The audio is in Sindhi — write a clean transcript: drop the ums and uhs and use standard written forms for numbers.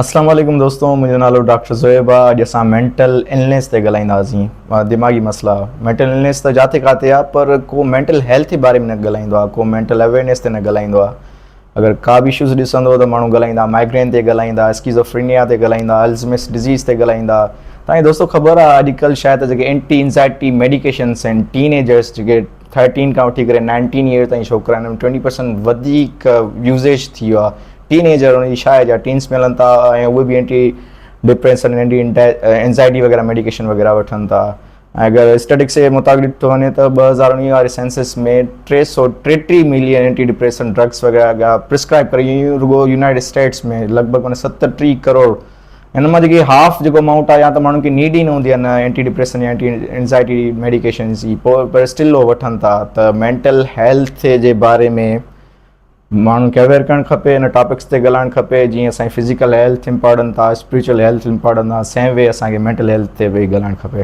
اسلام عليڪم دوستو منهنجو نالو ڊاڪٽر زويب آ اڄ اسان مينٽل النيس تي ڳالهائينداسين دماغي مسئلا مينٽل النيس ته جاٿي ڪاٿي آ پر ڪو مينٽل هيلٿ جي باري ۾ نه ڳالهائيندو آ ڪو مينٽل اويئرنيس تي نه ڳالهائيندو آ اگر ڪا به اشوز ڏسندو ته ماڻهو ڳالهائيندا مائگرين تي ڳالهائيندا اسڪيزوفرينيا تي ڳالهائيندا الزمس ڊزيز تي ڳالهائيندا تائين دوستو خبر آ اڄڪلهه شايد جيڪي اينٽي انزائٽي ميڊيڪيشنس آهن ٽين ايجرس جيڪي ٿرٽين کان وٺي ڪري نائنٽين ايئر تائين ڇوڪرا آهن 20% وڌيڪ يوزيج ٿي ويو آ ٽين ايجر ان جي ڇا ايج آهي ٽينس ۾ هلن ٿا ۽ اهي به اينٽي ڊپريسن اينٽي انزائٽي وغيره ميڊيڪيشن وغيره وٺن ٿا ۽ اگر اسٽيٽڪس جي مطابق ڏٺو وڃي ته 2019 واري census ۾ 333 million anti depression drugs وغيره پرسڪرائب ڪري ويون رڳو يونائيٽيڊ اسٽيٽس ۾ لڳ ڀڳ معنيٰ 37 ڪروڙ هن مان جيڪي هاف جيڪو امائونٽ آهي يا ته ماڻهن کي نيڊ ئي نه هوندي آهي نه اينٽي ڊپريسن يا اينٽي انزائٽي ميڊيڪيشنس جي پوء پر اسٽل اهو وٺن ٿا ته مينٽل هيلٿ جي باري ۾ ماڻهن کي اويئر ڪرڻ کپي ان ٽاپڪس تي ڳالهائڻ کپي جيئن اسان جي فزيڪل هيلٿ امپارٽنٽ آهي اسپريچوئل هيلٿ امپارٽنٽ آهي سيم وي اسان کي مينٽل هيلٿ تي به ڳالهائڻ کپي.